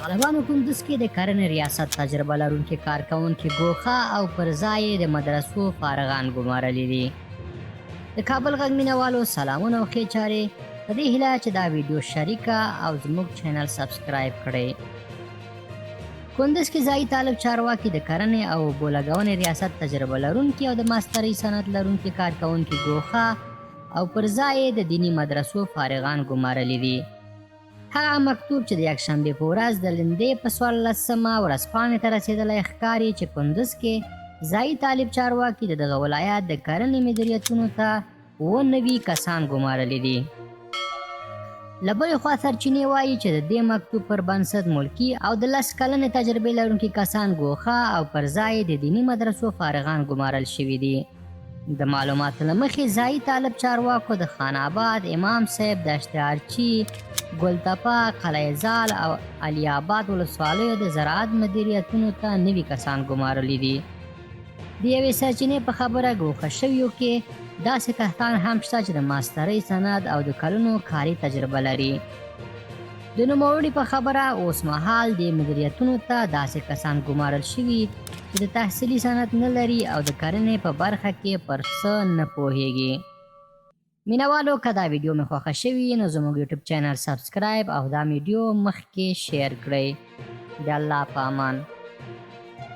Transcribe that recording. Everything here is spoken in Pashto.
طالبانو کندوز کې د کرنې ریاست تجربه لرونکي کارکوونکي ګوښه او پر ځای یې د مدرسو فارغان ګمارلي دي. د کابل غږ مینوالو سلامونه او ښې چارې، په دې هیله چې دا ویډیو شریکه او زموږ چینل سبسکرایب کړئ. کندز کې ځایي طالب چارواکي د کرنې او اوبو لګونې ریاست تجربه لرونکي او د ماسترۍ سند لرونکي کارکوونکي ګوښه او پر ځای یې د دیني مدرسو فارغان ګمارلي دي. هغه مکتوب چې د یکشنبې په ورځ د لیندۍ په 14مه ورځپاڼې ته رسېدلی، ښکاري چې کندز کې ځایي طالب چارواکي د دغه ولایت د کرنې مدیریتونو ته 97 کسان ګمارلي دي. له بلې خوا سرچینې وایي چې د دې مکتوب پر بنسټ ملکي او د 10 کلنې تجربې لرونکي کسان ګوښه او پر ځای د دیني مدرسو فارغان ګمارل شوي دي. د معلوماتو له مخې ځایي طالب چارواکو د خان آباد، امام صاحب، دشت ارچي، ګلتپه، قلعه زال او علي آباد ولسوالیو د زراعت مدیریتونو ته 90 کسان ګمارلي دي. د یوې سرچینې په خبره ګوښه شویو کې داسې کسان هم شته چې د ماسترۍ سند او د کلونو کاري تجربه لري. د نوموړي په خبره اوس مهال دې مدیریتونو ته داسې کسان ګمارل شوي چې د تحصیلي سند نه لري او د کرنې په برخه کې پر څه نه پوهیږي. مینوالو که دا ویډیو مې خوښه شوي نو زموږ یوټیوب چینل سبسکرایب او دا ویډیو مخکې شیر کړئ. د الله په امان.